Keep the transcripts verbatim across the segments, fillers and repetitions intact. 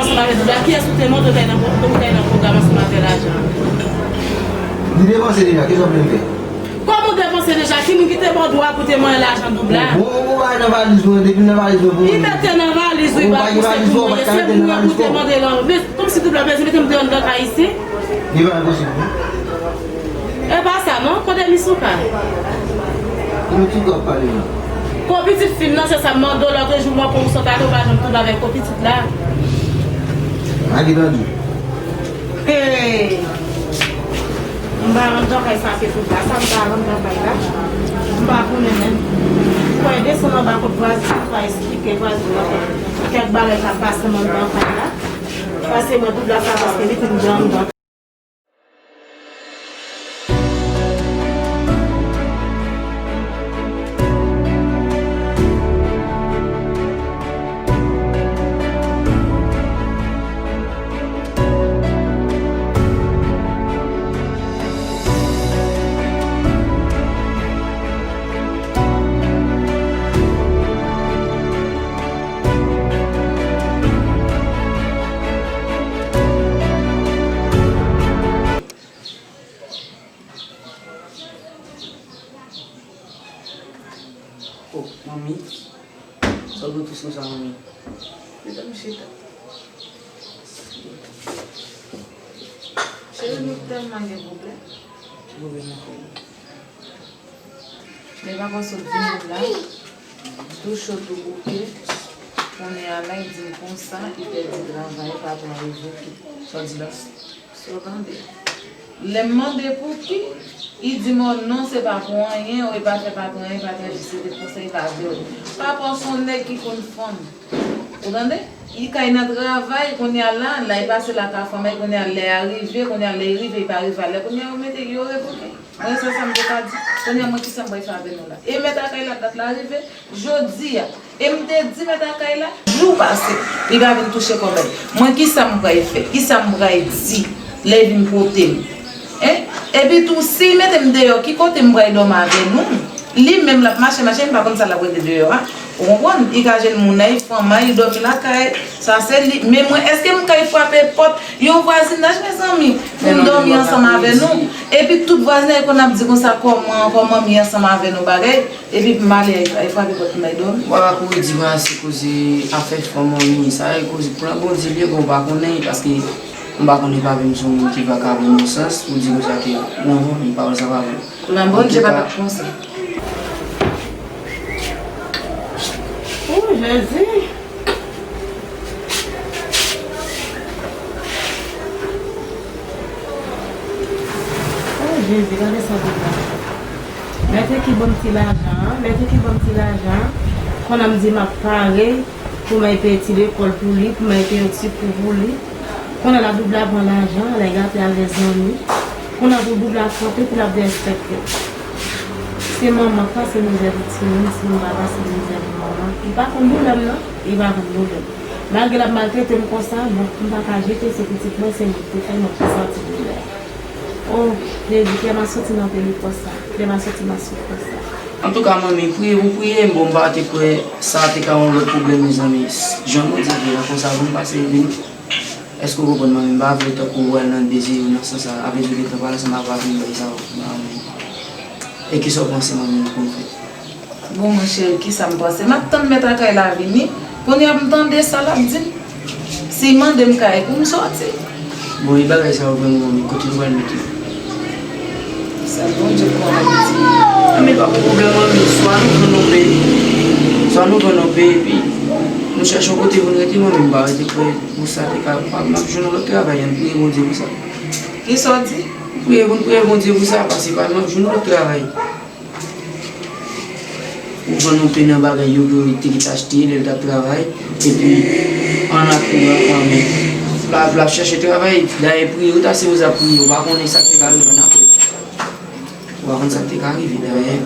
Ansanm avè doub la, kiyès ou te montre ou t al nan, ou t al nan pwogram ansanm avè lajan? Li depanse deja, kisa w vle m fè? Kòman w depanse deja? Ki moun ki te ba w dwa pou te manyen lajan doub la? Bon, bon, bon, bagay nan valiz mwen, depi nan valiz mwen pou mwen. Li mete nan valiz ou, li ba pou se pou mwen. Se mwen pou te mande lan. Men kòmsi doub la bezwen mete m deyò anndan kay isi? Li pa enposib, non. E pa sa non, kote misouka? Ki misouka w ap pale la? Ko pitit fi m nan, se sa m mande w lòt jou, mwen pou w sot ale, ou pa janm tonbe avèk ko pitit la. A ki tande? Hey! M pa rann nan kay sa ke tout la, sa m pa rann nan kay la. M pa konnen menm. Kwè desann anba kot vwazin, pa esplike vwazin nan kèk bagay k ap pase m anndan kay la. Pase mwen doub la sa paske li te anndan. Oh, manmi. Sa w dwe tris konsa, manmi? Medam chita. Cheri, nou tèlman gen pwoblèm. Ki pwoblèm ankò? Men papa sot vin la, tou cho tou bouke. Kounye a la, li di m konsa, li pèdi travay, patwon an revoke. Sa w di la? Sa w tande? Lè m mande pou ki, li di m, o non, se pa pou anyen, ou e pa fè patwon anyen, patwon an jis rete konsa, li pa vle w. Papa w se yon nèg ki konn fanm. Ou tande? Li kay nan travay, kounye a la, la, li pase lakay fanm, kounye a lè a rive, kounye a lè li rive, li pa rive a lè, kounye a yo mete, yo revoke. Mwen, se sa m te ka di. Kounye a, mwen, kisa m pral fè avè nou la? E mèt a kay la, dat la rive, jodi a. E m te di mèt a kay la, jou pase, li pa vin touche kòb la. Mwen, kisa m pral fè? Kisa m pral di lè l vin kote m? Hein? Epi tou, si l mete m deyò, ki kote m pral dòmi avè nou? Li menm, l ap mache, mache, m pa konn sa l ap regle deyò a. Ou konprann? Li ka jwenn moun, li fanm, li dòmi lakay. Sa se li. Men mwen, èske m kay frape pòt yon vwazinaj, mezanmi, pou m dòmi ansanm avè nou? Epi tout vwazinaj konn ap di konsa, kòman, kòman manmi ansanm avè nou bagay? Epi m ale, al frape pòt m al dòmi. Ou pa ka kouri di konsa se koze afè fanm manmi, sa e koze plan Bondye li ye, bon, ou pa konnen, paske m pa konnen pa vin se yon moun ki vakabon nan sans, pou di konsa ke non, manmi, pawòl sa pa bon. Plan Bondye pa t ap konsa. Oh, Jezi! Oh, Jezi, gade sa pou mwen. Mèt ki ban m ti lajan an, mèt ki ban m ti lajan an. Kounye a m di m ap pare pou m al peye ti lekòl pou li, pou m al peye yon ti kou pou li. Kounye a la doub la pran lajan, l al gate avèk zanmi. Kounye a pou doub la kanpe pou l ap derespekte. Se manman k pase mizè pou timoun, timoun pa pase mizè pou manman. Li pa konn doulè m non, li pa konn doulè m. Malgre l ap maltrete m konsa, bon, m pa ka jete se pitit mwen, se li k te fè m, mwen ki santi doulè. Oh, Jezi, kè m a soti nan peyi konsa, kè m a soti nan soufrans sa. Antouka, manmi, priye pou priye, bon, m pa te kwè sa te ka yon lòt pwoblèm, mezanmi. Jan Bondye vle la, konsa pou m pase vini. Èske w konprann, manmi? M pa vle tankou w al nan dezire w nan sans sa. Avèk ou gentan pale ansanm avè w, bagay sa yo, manmi. E kisa w panse, manmi, pou m fè? Bon, monchè, kisa m panse? M ap tann mèt a kay la vini. Kounye a m tande sa l ap di m. Si l mande m kay pou m sòti. Bon, e bagay sa yo vrèman, manmi, kote nou pral mete yo? Sèl Bondye k konn. Manmi, pa gen pwoblèm, manmi. Swa nou vann yon peyi, swa nou vann yon peyi, epi nou chèche yon kote pou n rete, manmi, m pa rete kwè pou sa te ka, m ap jwenn yon lòt travay, ann priye Bondye pou sa. Kisa w di? Priye pou n priye Bondye pou sa, paske pa m ap jwenn yon lòt travay. Ou vann yon pe nan bagay yo ke te kit achte lè l t ap travay, epi an akoura kanmenm. L ap, l ap chèche travay, dayè priye, ou ta sipoze ap priye, ou pa konnen sa k te ka rive annapre. Ou pa konn sa k te ka rive, dayè.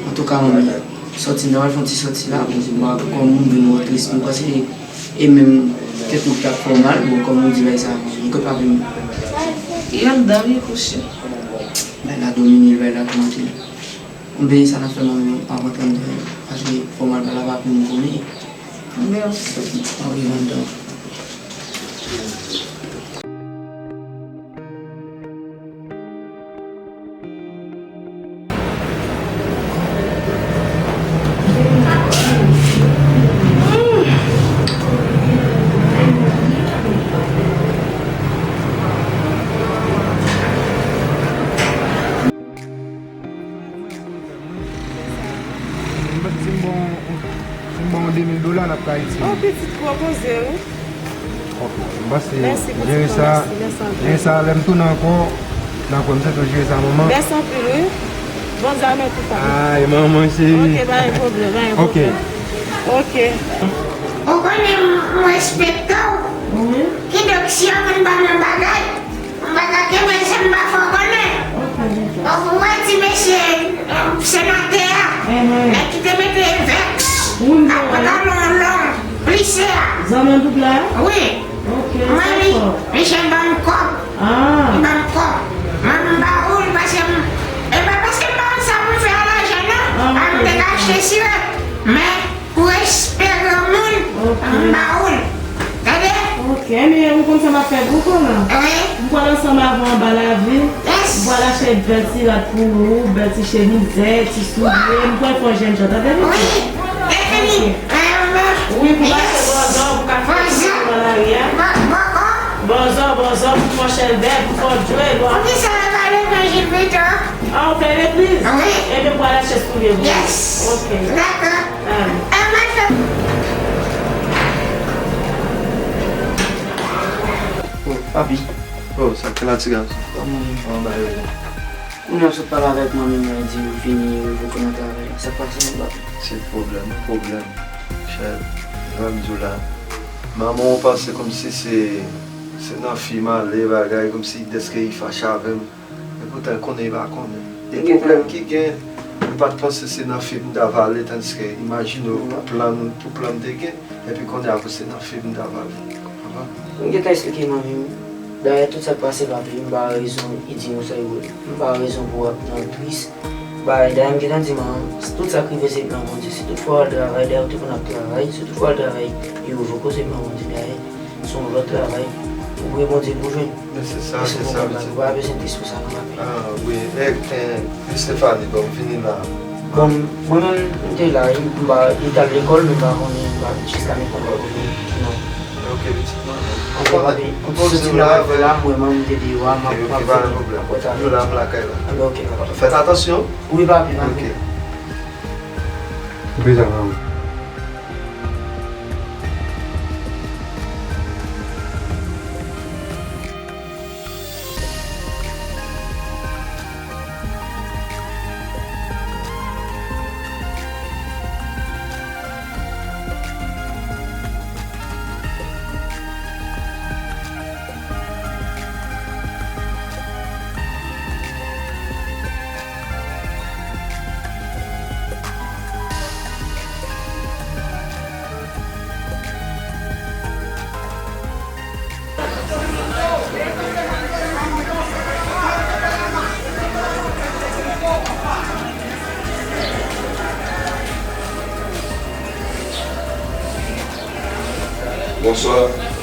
Antouka, manmi, sòti m ta pral fè yon ti sòti la, bon, m pa kòm moun vin mwen tris, m panse e menm tèt mwen ki t ap fè w mal, bon, kòm ou di bagay sa, m kwè pa vin. Li anndan, wi, kouche. Bay la domine l, bay la toumante l. Oubyen sa n ap fè manmi an ap antre anndan, paske fò m al pale avè moun konnen. Mèsi. Antre anndan. M panse si m ba w, si m ba w de mil dola, n ap ka itilize. O, pitit, pwopoze, wi. Ok, m panse jere sa, jere sa, lè m tounen ankò, nan kò m se tou jere sa, manman. Mèsi anpil, wi. Bon zame tou sa. Ay, manman cheri. Ok, pa gen pwoblèm, pa gen pwoblèm. Ok. Ou konnen m, m respekte w. Kidonk, si yon moun ban m yon bagay, m pa ka kenbe l san m pa fè w konnen. Donk, ou wè ti mesye, eh, senatè a, nèg ki te mete vèks ak pantalon long, plise a. Zanmi an tout la? Wi. Mwen, li, misye ban m kòb. Li ban m kòb. Mwen, m ba ou l, paske m, e pa paske m ba ou l sa pou m fè a lajan, non. A, m te ka achte sirèt. Men, pou respè granmoun, m ba ou l. Tande? Ok, men ou konn sa m ap fè pou ou, Kòman? Wi. M pral ansanm avè w anba lavil. Yes. M pral achte bèl ti rad pou ou, bèl ti chemizèt, ti soulye. M pral fè w jèn jan, tande, pitit? Wi. Lefini. Wi, pou pase bòzò, pou ka fè ti anba lari a. Bòzò, bòzò, pou fè chèlbè, pou fè djwèl. Poukisa yo pa levanjil pito? A, ou fè legliz? Wi. Ebyen, m pral achte soulye pou ou. Yes. Ok. Dakò. Amen. Amen. Oh, papi. Oh, sa k fè la, ti gason? Kòman w ye? Anba yo. Kounye a w sot pale avèk manmi m, li di ou fini, ou voko nan travay la. Sa k pase menm, papi? Se pwoblèm, pwoblèm. Chè, jan m di w la, manman w panse kòmsi se, se nan fim ale bagay, kòmsi dèske li fache avè m. Epoutan, konnen li pa konnen. E pwoblèm ki gen, li pa t panse se nan fim m t ap ale, tandiske, imajine w, pou plan, pou plan m te gen, epi konnen apre se nan fim m t ap ale. Konprann? M gentan esplike manmi m. Dayè, tout sa k pase, papi, m pa rezon, li di m sa, li wè. M pa rezon pou w ap nan tris. Bagay, dayè, m gentan di manman m, tout sa k rive se plan Bondye. Si tout fwa w al travay, dayè, ou te konn ap travay, si tout fwa w al travay, yo revoke w, se plan Bondye, dayè. Se yon lòt travay. Ou priye Bondye pou w jwenn. Men se sa, se sa, pitit. Ou pa bezwen tris pou sa, non, papi. Ah, wi. E, e, Estefani, bon, vini la. Bon, mwen menm, m te la, m pa, li t al lekòl, men m pa konnen, m pa, jiska mentnan, m pa konnen, non. Ok, pitit, non. Anben, papi, m ti soti nan lekòl la, m wè manmi m te deyò a, m ap, m ap vini. Ok, ok, pa gen pwoblèm. Apre sa, nou la, m lakay la. Anben, ok, papa. Fèt atansyon. Wi, papi, papi. Ok. Deja, manmi. Bonswa.